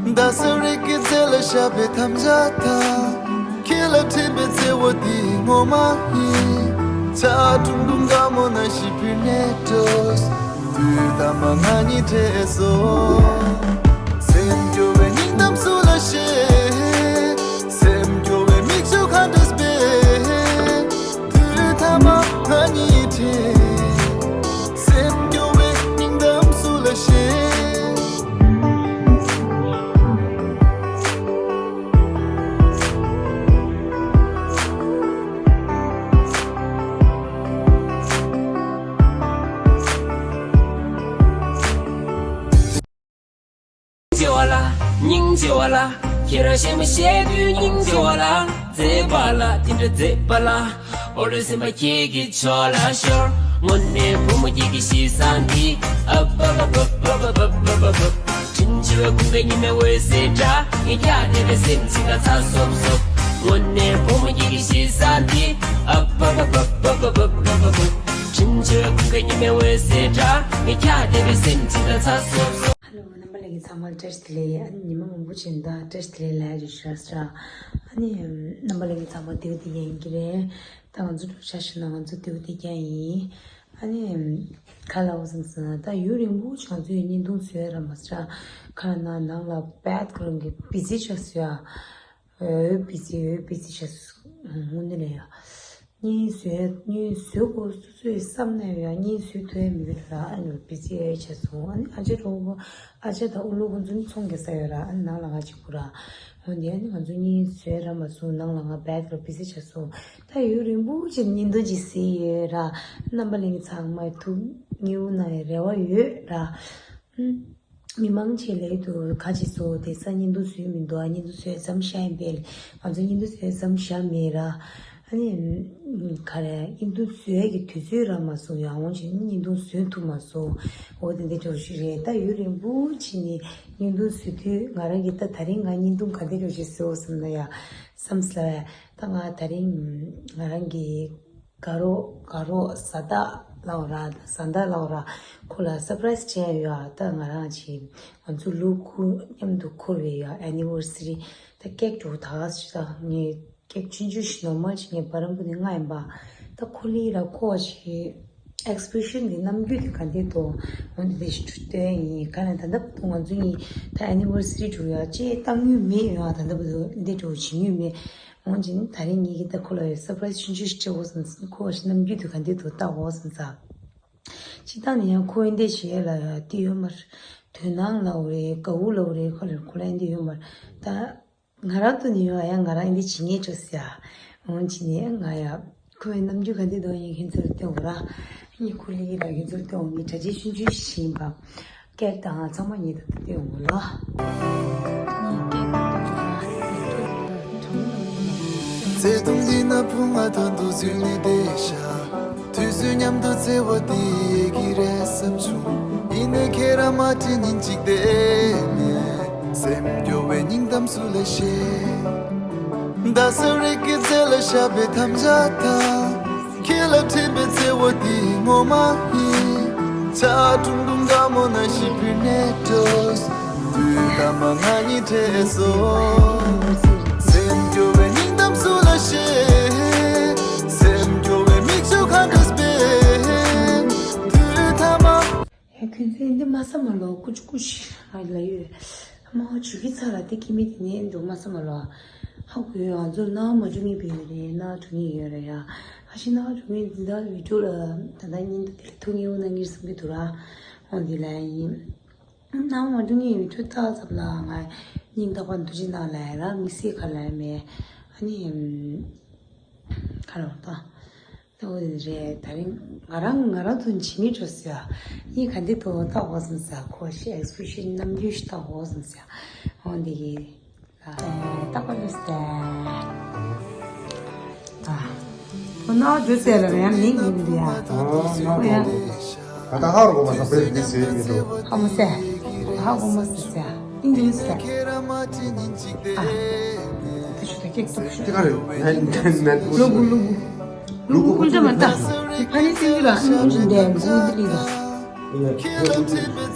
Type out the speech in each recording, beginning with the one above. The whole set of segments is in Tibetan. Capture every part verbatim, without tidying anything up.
རྡ་ས་རི་གི་རྩེ་ལ་བཞག་པའི་དམ་བཅའ་དང་། ཁྱེད་ལ་འཕྲིན་པའི་བརྩེ་བ་འདི་ངོ་མ་ཡིན། ཆ་ཀྲུང་ཀྲུང་དགའ་མོ་ན་ཞི་བིར་ནེ་ཏོས། དུས་ཐ་མ་ང་གཉིས་འཕྲད་སོང་། སེམས་སྐྱོ་བའི་སྙིང་གཏམ་སུ་ལ་བཤད། སེམས་སྐྱོ་བའི་མིག་ཆུ་ག་འདྲས་སྦས། དུས་ཐ་མ་ང་གཉིས་འཕྲད། སེམས་སྐྱོ་བའི་སྙིང་གཏམ་སུ་ལ་བཤད། སྙིང་རྗེ་བ་ལ། སྙིང་རྗེ་བ་ལ། ཁྱེད་རང་གཞན་མ་བཤད་དུས་སྙིང་རྗེ་བ་ལ། མཛེས་པ་ལ་དེ་འདྲ་མཛེས་པ་ལ། འོ་ལོ་སེམས་པ་ཁྱེད་ཀྱི་ཕྱོགས་ལ་ཤོར། དངོས་གནས་བུ་མོ་ཁྱེད་ཀྱི་གཤིས་བཟང་འདི། ཨབ་ཨབ་ཨབ། དྲིན་ཆེ་བའི་ཁུངས་སྐྱེལ་ཉི་མའི་འོད་ཟེར་འདྲ། ངས་ཀྱང་དེ་འདྲ་སེམས་ཅན་དང་ཚ་སོབ་སོབ། དངོས་གནས་བུ་མོ་ཁྱེད་ཀྱི་གཤིས་བཟང་འདི། ཨབ་ཨབ་ཨབ། དྲིན་ཆེ་བའི་ཁུངས་སྐྱེལ་ཉི་མའི་འོད་ཟེར་འདྲ། ངས་ཀྱང་དེ་འདྲ་སེམས་ཅན་དང་ཚ་སོབ་སོབ། ཧ་ལོ། རྣམ་པ་ལྷན་རྒྱས་ཚང་མ་བཀྲ་ཤིས་བདེ་ལེགས། ཨ་ནི་ཉི་མ་མང་པོ་ཕྱིན་ད་བཀྲ་ཤིས་བདེ་ལེགས་ལབ་ཡ་ཅིག་ཤར་སྲ། ཨ་ནི་རྣམ་པ་ལྷན་རྒྱས་ཚང་མ་བདེ་པོ་བདེ་རྐྱང་ཡིན་གྱི་རེད། ད་ང་ཚོ་འགྲོ་ཆ་ཤི་ན་ང་ཚོ་བདེ་པོ་བདེ་རྐྱང་ཡིན། ཨ་ནི་ག་ལ་འོ་ཟེར་ན་ད་ཡུན་རིང་པོ་ཅིག་ང་ཚོ་ཡི་བརྙན་ཐུང་བཟོས་ར་མ་ཟེར། ཁ་ན་ནང་ལ་བད་ཁོ་རང་གི་བི་ཟི་ཆགས་སོ་ཡ། འོ་བི་ཟི་འོ་བི་ཟི་ཆགས་སོ། དངོས་གནས་ལ་ཡ། བརྙན་བཟོས་བརྙན་བཟོ་དགོས་སོ་སོས་བསམ་ན་ཡང་བརྙན་བཟོ་ཐུབ་ཡ་མི་འདུག་ལ། ཨ་ནི་བི་ཟི་ཆགས་སོང་། ཨ་ནི་ཨ་ཅག་རོ་ཨ་ཅག་དང་ཨུ་ལུ་ཁོང་ཚོ་ནི་ཚོང་རྒྱག་ས་ཡོད་ར། ཨ་ནི་ནང་ལ་ང་གཅིག་པུ་ར། འོན་ཏེ་ཨ་ནི་ང་ཚོ་བརྙན་བཟོས་ར་མ་སོང་། ནང་ལ་ང་བད་ལ་བི་ཟི་ཆགས་སོང་། ད་ཡུན་རིང་པོ་ཅིག་བརྙན་ཐུང་ཅིག་གཟིགས་ཡོད་ར། རྣམ་པ་ལྷན་རྒྱས་ཚང་མ་ཐུགས་མཉེས་པོ་གནང་ཡ་རེ་བ་ཡོད་ར། ཨུམ། མི་མང་ཆེ་ལས་དུ་ཁ་ཅིག་སོ་དེ་ས་བརྙན་ཐུང་བཟོས་མི་འདུག་ཨ་བརྙན་ཐུང་བཟོས་མཚམས་བཞག་ཡིན་པས། ང་ཚོ་བརྙན་ཐུང་བཟོས་མཚམས་བཞག་མེད་ར། ཨ་ནི་ག་རེ་བརྙན་ཐུང་བཟོས་ཀྱི་དུས་ཚོད་རག་མ་སོང་། ཡང་འོང་ཅིག་བརྙན་ཐུང་བཟོས་ཐུབ་མ་སོང་། འོ་དེ་འདྲ་འདྲ་བོ་ཞིག་རེད། ད་ཡུན་རིང་པོ་ཕྱིན་ནས་བརྙན་ཐུང་བཟོས་དུས་ང་རང་གིས་ད་དེ་རིང་ང་བརྙན་ཐུང་ག་འདྲ་འདྲ་བོ་ཞིག་བཟོས་བསམ་ན་ཡ་བསམ་སླ་བས། ད་ང་དེ་རིང་ང་རང་གི་དགའ་རོགས་དགའ་རོགས་བཟའ་ཟླ་ལབ་ར། བཟའ་ཟླ་ལབ་ར། ཁོ་ལ་སར་པ་རའི་སི་སྤྲད་ཡོད་ཨ། ད་ང་རང་ཅིག་ང་ཚོ་ལུག་ཁུར་མཉམ་དུ་འཁུར་བའི་ཡ་ཨེ་ནི་ཝར་སི་རི། ད་ཀེག་འདྲ་བོ་ད་ག་ཞིག་ད་ངས་ཀེག་ཆུང་ཆུང་ཞིག་ནོར་མལ་ཞིག་ངས་བ་རམ་བུ་ནས་མངགས་ཡིན་པ། ད་ཁོ་ལི་ར་ཁོ་བ་ཞིག་ཨེག་སི་པི་རེ་ཤན་གྱི་རྣམ་འགྱུར་དེ་ག་འདྲས་འདུག་འོ་འདི་འདྲ་ཞིག་སྟོན་ཡིན། ག་ནས་ད་ལྟ་བར་དུ་ང་ཚོ་གཉིས་ད་ཨེ་ནི་ཝར་སི་རི་འདྲ་བོ་ཡ་ཅེས་བཏང་མྱོང་མེད་ཡོད་ཨ། ད་ལྟ་བར་དུ་འདི་འདྲ་བོ་བྱེད་མྱོང་མེད། འོན་ཀྱང་ད་རིང་ངེད་ཀྱིས་ད་ཁོ་ལ་ཡང་སར་པ་རའི་སི་ཆུང་ཆུང་ཞིག་སྤྲད་འོ་བསམ་ཚེ། ཁོ་བ་ཞིག་རྣམ་འགྱུར་དེ་ག་འདྲས་འདུག་བལྟ་འོ་བསམ་ཚེ། སྤྱིར་བཏང་ནས་ཡང་ཁོ་འདི་འདྲས་བྱེད་ཡ་ལ་ཡ་དེ་ཡོད་མ་རེད། དོ་སྣང་ལབ་རེད། དགའ་བོ་ལབ་རེད། ཁོ་ལ་ཁོ་ལ་འདི་འདྲས་ཡོད་མ་རེད། ད་ང་རང་ཐོག་ནས་ཡོད་ཡ་ང་རང་འདི་འདྲས་བྱེད་ངེས་འགྲོ་ཟེར་ཡ། འོན་ཀྱང་ནས་ང་ཡ་ཁོའི་རྣམ་འགྱུར་ག་འདྲས་འདུག་ཡིན་ཁྱེད་ཚོར་སྟོན་འོ་ར། ངས་ཁོ་ལ་ཡིད་ལ་ཁྱེད་ཚོར་སྟོན་འོ། ངས་གྲ་སྒྲིག་ཆུང་ཆུང་ཞིག་བྱས་ཡིན་པ། ཀེག་དང་ཚང་མ་ཉིད་དུ་སྟོན་འོ་ལ། བརྩེ་དུང་འདི་ན་བུ་ང་དོན་དུ་བཟོས་ནས་བསྡད་ཤག་དུས་ཚོད་མཉམ་དུ་བརྩེ་བ་འདི་ཡི་གེ་རེད་བསམ་བྱུང་། ཡིན་ནའི་ཁྱེད་རང་མ་དྲན་ཉིན་གཅིག་བསྡད་མེད། སེམས་སྐྱོ་བའི་སྙིང་གཏམ་སུ་ལ་བཤད། རྡ་ས་རི་གི་རྩེ་ལ་བཞག་པའི་དམ་བཅའ་དང་། ཁྱེད་ལ་འཕྲིན་པའི་བརྩེ་བ་འདི་ངོ་མ་ཡིན། ཆ་ཀྲུང་ཀྲུང་དགའ་མོ་ན་ཞི་བིར་ནེ་ཏོས། དུས་ཐ་མ་ང་གཉིས་འཕྲད་སོང་། སེམས་སྐྱོ་བའི་སྙིང་གཏམ་སུ་ལ་བཤད། སེམས་སྐྱོ་བའི་མིག་ཆུ་ག་འདྲས་སྦས། དུས་ཐ་མ། ཡ་ཁྱོད་ཚོས་འདི་མ་ཟ་མ་ལོ། ཀུ་ཅི་ཀུ་ཅི་ཨ་ལ་ཡོད། མ་བྱུ་གི་ཚ་ལ་དེ་ཁྱི་མི་དེ་ནས་འགྲོ་མ་ཟ་མ་ལོ། ཧ་གོ་ཡོད། ང་ཚོ་ནང་མ་འགྲོ་ངེས་པའི་ཡོད་རེད། ནང་འགྲོ་ངེས་ཡོད་རེད་ཡ། ཨ་ཤི་ནང་འགྲོ་ངེས་འདི་ད་བི་ཌིའོ་ལ་ད་ལྟ་ཉིན་ད་དེ་ལ་ཐུག་ངེས་འོ་ན་ངེས་བསམ་གི་འདུག་ར། འོ་འདི་ལ་ཡིན། ནང་མ་འགྲོ་ངེས་ཡོད་ཁྱོད་ད་ཙམ་ལ་ང་སྙིང་ཐག་པ་འདུ་བྱེད་ནང་ལ་ཡ་ར་དམིགས་བསལ་ག་ལ་ཡ་མེད། ཨ་ནི། ཁ་ལོ་ཏོ། ཏོ་རེད། ད་རིང་ང་རང་ང་རང་ཚོ་འཆི་མེད་འགྲོ་ཟེར་ཡ། ཡིན་ག་འདི་ཏོ་ལྟ་འོ་སོང་ཟེར། ཁོ་ཤི་ཨེག་སི་པི་རེ་ཤན་རྣམ་འགྱུར་ཞིག་ལྟ་འོ་སོང་ཟེར། འོ་འདི་གི་ལྟ་གོ་ལེ་སྟེ། ཨ། ཁོ་ན་འགྲོ་ཟེར་ལ་ཡང་མིང་ཡིན་འདི་ཡ། ཨོ་ཁོ་ཡ། ད་ད་ཧ་རོ་གོ་མ་ས་པེ་འདི་ཟེར་གི་འདུག་ཧ་མོ་སེ། ཧ་གོ་མ་སེ་སེ། ཨིན་འདི་སེ། ཨ། དེ་ཤུ་ད་ཀེག་ཏུ་ཤུ། དེ་ག་རེ། ལུ་གུ་ལུ་གུ། ལུ་གུ་ཀུན་ཅ་མ་ད། ཕ་ནི་སིན་གི་ལ་ནི་ཀུན་ཅ་འདས་གུ་འདི་ལི་ལ།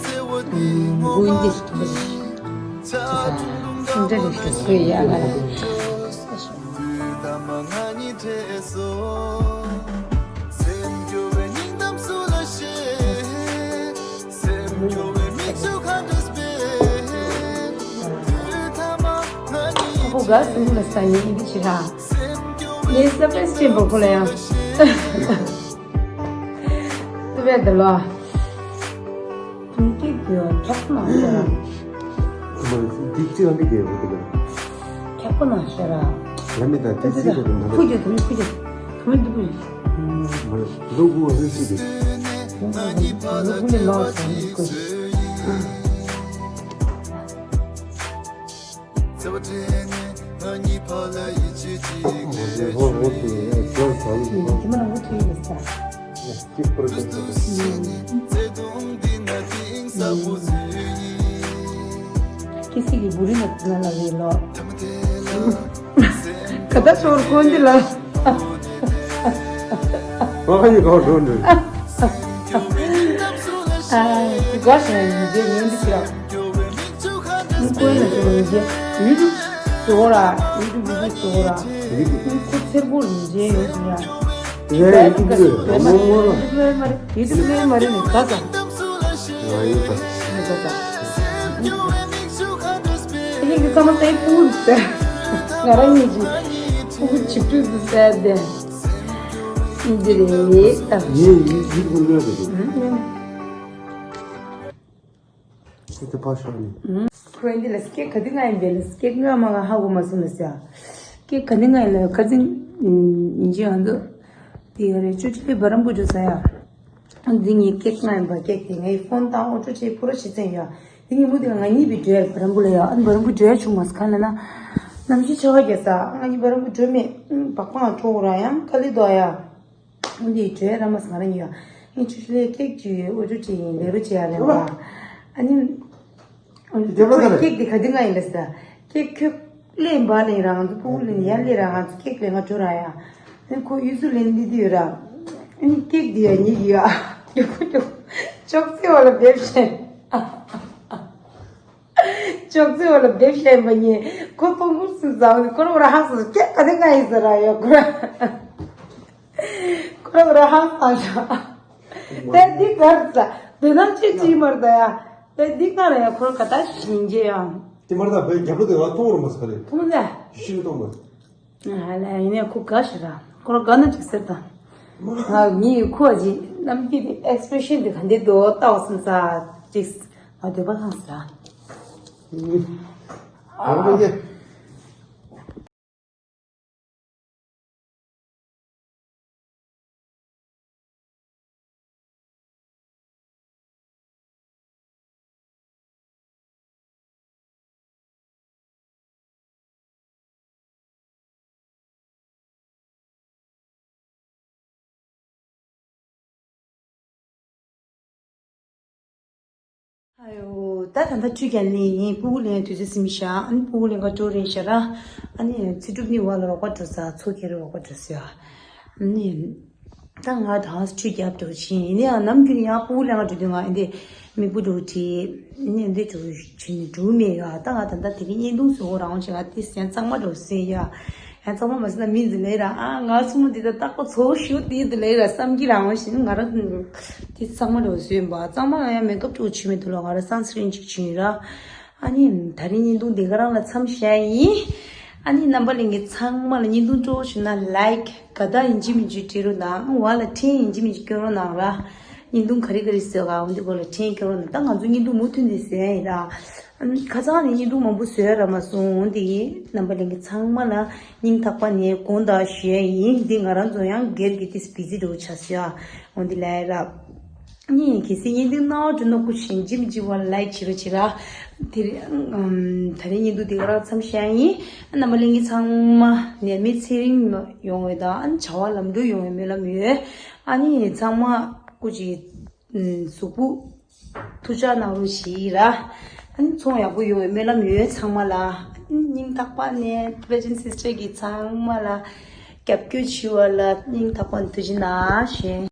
གུ་འདི་ཤུ་ད་པ་ལི། འདྲ་རེ་ཞུ་སྐུལ་ཡ་ང་ལ། ཁོ་ག་སུ་ལ་ས་ཉིན་འདི་ཕྱི་ར། ངའི་སར་པ་རའི་སི་ཆེན་པོ་ཁོ་ལ་ཡང་། ཏུ་བས་ད་ལོ། ཁྱེད་ཀྱིས་ཁྱབ་ཁོ་ན་ཤེས་ར། འདི་གཅིག་ལ་མི་དགེ་བོ་འདུག་ཁྱབ་ཁོ་ན་ཤེས་ར། ལ་མི་དང་དེ་སྲིད་པ་དང་ཁུ་རྒྱུ་དུ་མི་ཁུ་རྒྱུ་དུ་མི་འདུག་གུ། མ་རེད་ལོ་དགུ་བ་ལོ་གཅིག་རེད། ལོ་དགུ་ནས་ལོ་སོང་གུ། ཁྱི་སི་གི་བུ་རི་ན་ན་ལ་རེ་ལོ། ཁ་ད་ཤོར་ཁོན་དི་ལ། ང་ཁ་ཉི་ག་བ་འགྲོ་འདྲ། ཨ། ག་ཤ་ཡིན་རྗེས་ཉན་འདི་ཤི་ར། ཁོའི་ན་ཤོར་རྗེས་ཡུ་ཊུབ་བཟོ་ར། ཡུ་ཊུབ་བི་ཌིའོ་བཟོ་ར། ཁོ་ཚེར་པོ་རྗེས་ཡོད་ཀྱི་ཡ། ཡ་ཡུ་ཊུབ་ལས་མ་རེད། ཡུ་ཊུབ་ལས་མ་རེད་ནི་ག་ས། ང་ཡིན་ད། ང་ག་ས། ཁྱེད་ཀྱི་ཚང་མ་ཏའི་ཕྲུ་གུ་ཟེར། ང་རང་ཉིད་ཀྱི་ཕྲུ་གུ་བྱིས་ཕྲུག་ཏུ་ཟེར་ཏེ། འདི་རེད་ད། ངས་ཡིད་ཡིད་ཁོ་ལོས་ཟེར་གྱི། ཁྱེད་ཚོ་ཕར་ཤོག་ནི། ཁོས་འདི་ལ་སྐད་ག་དེ་ང་ཡིན་པས་ལ་སྐད་ང་མ་ང་ཧ་གོ་མ་སོང་ལ་ཟེར། སྐད་ག་དེ་ང་ཡིན་ལ་ཁ་ཚིག་ཡིན་གྱི་ང་ཚོ། དེ་ཡ་རེད་ཅོ་ཅོ་ལི་བ་རམ་བུ་ཅོ་ཟ་ཡ། འདི་ངའི་སྐད་ང་ཡིན་པ་སྐད་དེ་ངའི་ཕོན་དང་ཨོ་ཊོ་ཅེ་ཕུ་ར་ཤི་ཚན་ཡ། འདི་ངའི་མུ་དེ་ང་གཉིས་པའི་འགྲོ་ཡ་བ་རམ་བུ་ལ་ཡ་ཨ་ནི་བ་རམ་བུ་འགྲོ་ཡ་བྱུང་མ་སོང་ག་ལ་ན། གནམ་གཤིས་ཆར་པ་རྒྱག་ས་ང་གཉིས་བ་རམ་བུ་འགྲོ་མེད། བག་བག་འཕྲོ་ར་ཡང་ཀ་ལི་དོ་ཡ། འདི་གྲོས་ར་མ་སང་ར་ཉི་ཡ། ངས་ཆུ་ཆུ་ལས་ཀེག་ཅིག་ཡོད་འུ་ཅུ་ཅིག་ཡིན་ལེ་རུ་ཅིག་ཡ་རེད་བ། ཨ་ནི། རྒྱབ་ལ་ཁོས་ཀེག་འདི་ག་དུས་ང་ཡིན་ལ་ཟ། ཀེག་ཁྱོད་ལས་འབའ་ལས་རང་ཚོ་ཕུ་བོ་ལས་ཡར་ལས་ར་ང་ཚོ་ཀེག་ལས་ང་འགྲོ་ར་ཡ། ཨ་ནི་ཁོ་ཡུལ་ཚོ་ལས་འདི་འདི་ཡོད་ར། ཨ་ནི་ཀེག་འདི་ཡ་ཉིད་ཡ། ཡོ་ཡོ། ཅོག་ཙེ་བ་ལ་འབེབས་ཤེས། ཅོག་ཙེ་བ་ལ་འབེབས་ཤེས་པ་ཉིད་ཁོ་ཕུང་པོ་སུ་ཟ་བ་ནི་ཁོ་རང་ར་ཧ་སོ་ཀེག་ག་དུས་ང་ཡིན་ཟ་ར་ཡ་ཁོ་ར། ཁོ་རང་ར་ཧང་སང་ཤག་དེ་འདི་གར་ཙ། དེ་ན་ཅི་ཅི་མར་ད་ཡ། དེ་འདི་གར་ཡ་ཁོར་ག་ད་ཞིང་རྗེ་ཡང་། དེ་མར་ད་བའི་རྒྱབ་ལོ་དེ་ང་མཐོང་རུ་མ་ས་རེད། མཐོང་ཟེ། ཤི་ཤི་མཐོང་མ། ཨ་ལ་ཡིན་ཡ་ཁོ་ག་ཤི་ར། ཁོར་ག་ན་ཅིག་ཟེར་ད། ང་མི་ཡི་ཁོ་ཨ་ཅི་གནམ་སྐྱིད་དེ་ཨེག་སི་པི་རེ་ཤན་དེ་ག་འདི་དོ་ལྟ་བ་སོང་ཙ་ཅིག་ང་འདོད་པ་ལྷང་ས་ར། ཨ་ལ་ཡིན། ཨ་ཡོ། ད་ད་ལྟ་ཁྲུས་རྒྱག་ནི་ཡིན། ཕྲུ་གུ་ལེན་དུས་ཚོད་ཟིན་ཤག་ཨ་ནི་ཕྲུ་གུ་ལེན་ག་འགྲོ་རན་ཤག་ར། ཨ་ནི་ཚེ་སྒྲུབ་ནི་བ་ལ་རོགས་པ་འགྲོ་ས་ཚོ་ཁྱེར་རོགས་པ་འགྲོ་ས་ཡ། ཨ་ནི་ད་ང་ད་ཁྲུས་རྒྱབ་འགྲོ་ཕྱིན་ཡིན་ནའང་ནམ་རྒྱུན་ཡང་ཕྲུ་གུ་ལེན་ག་འགྲོ་དུས་ང་ཨ་འདི་མིག་བུ་འགྲོ་བྲིས་ཨ་ནི་ཨ་འདི་འགྲོ་བྱིན་འགྲོ་མེད་ཡ། ད་ང་ད་ལྟ་དེ་རིང་བརྙན་ཐུང་བཟོ་རང་བྱེད་ང་དེ་ཡང་གཙང་མ་འགྲོ་ཟིན་ཡ། ཡང་གཙང་མ་མ་ཟིན་ན་མི་འཛི་ལེ་ར་ཨ་ང་སུ་མོ་འདི་ད་རྟག་པ་ཚོ་ཞུ་དེ་འདི་ལེ་ར་བསམ་གྱི་རང་བཞིན་ང་ར་དེ་གཙང་མ་འགྲོ་ཟོས་ཡིན་པ། གཙང་མ་ལ་ཡང་མེ་ཀབ་ཅིག་བྱུགས་མེད་དུ་ལ་ང་ར་སན་སི་ཀྲིན་ཅིག་བྱུགས་ཡིན་ར། ཨ་ནི་ད་རིང་བརྙན་ཐུང་འདི་ག་རང་ལ་མཚམས་བཞག་ཡིན། ཨ་ནི་རྣམ་པ་ལྷན་རྒྱས་ཚང་མ་ལ་བརྙན་ཐུང་སྤྲོ་བོ་བྱུང་ན་ལའིཀ་ག་ད་ཡིན་གཅིག་མིན་གཅིག་སྤྲད་རོགས་གནང་། བ་ལ་འཕྲིན་ཡིན་གཅིག་མིན་གཅིག་སྐྱོན་རོགས་གནང་ར། བརྙན་ཐུང་ག་རེ་ག་རེ་བཟོས་ག་འོ་འདི་སྐོར་ལ་འཕྲིན་སྐྱོན་རོགས་གནང་། ད་ང་ཚོ་བརྙན་ཐུང་མུ་མཐུད་ནས་བཟོས་ཡིན་ར། ཨ་ནི་ཁ་སང་ནས་བརྙན་ཐུང་མང་པོ་བཟོས་ར་མ་སོང་། འོ་འདི་ཡིན། རྣམ་པ་ལྷན་རྒྱས་ཚང་མ་ལ་སྙིང་ཐག་པ་ནས་དགོངས་དག་ཞུ་ཡ་ཡིན། འདི་ང་རང་ཚོ་ཡང་སྒེར་གྱི་ཏིས་བི་ཛི་འགྲོ་ཆ་སོ་ཡ། འོ་འདི་ལ་ཡ་ར། ནི་གལ་སྲིད་བརྙན་ཐུང་སྣང་བ་འགྲོ་ན་སྐུ་མཁྱེན་ཇི་མི་ཇི་བ་ལ་ལའིཀ་བྱེད་རོགས་བྱེད་ར། དེ་རིང་ཨམ། ད་རིང་བརྙན་ཐུང་འདི་ག་རང་མཚམས་བཞག་ཡིན། རྣམ་པ་ལྷན་རྒྱས་ཚང་མ་ནད་མེད་ཚེ་རིང་ཡོང་བའི་དང་ཨ་ནི་བྱ་བ་ལམ་འགྲོ་ཡོང་བའི་སྨོན་ལམ་ཡོད། ཨ་ནི་ཚང་མ་སྐུ་མཁྱེན་ཨམ། གཟུགས་པོ་ཐུགས་ཅག་གནང་རོགས་བྱེད་ར། ཨ་ནི་ཚོང་ཡག་པོ་ཡོང་བའི་སྨོན་ལམ་ཡོད་ཚང་མ་ལ། ཨ་ནི་སྙིང་ཐག་པ་ནས་བེ་ཅན་སིས་ཊར་གྱི་ཚང་མ་ལ་རྒྱབ་སྐྱོར་བྱེད་པ་ལ་སྙིང་ཐག་པ་ནས་ཐུགས་རྗེ་གནང་ཞེས།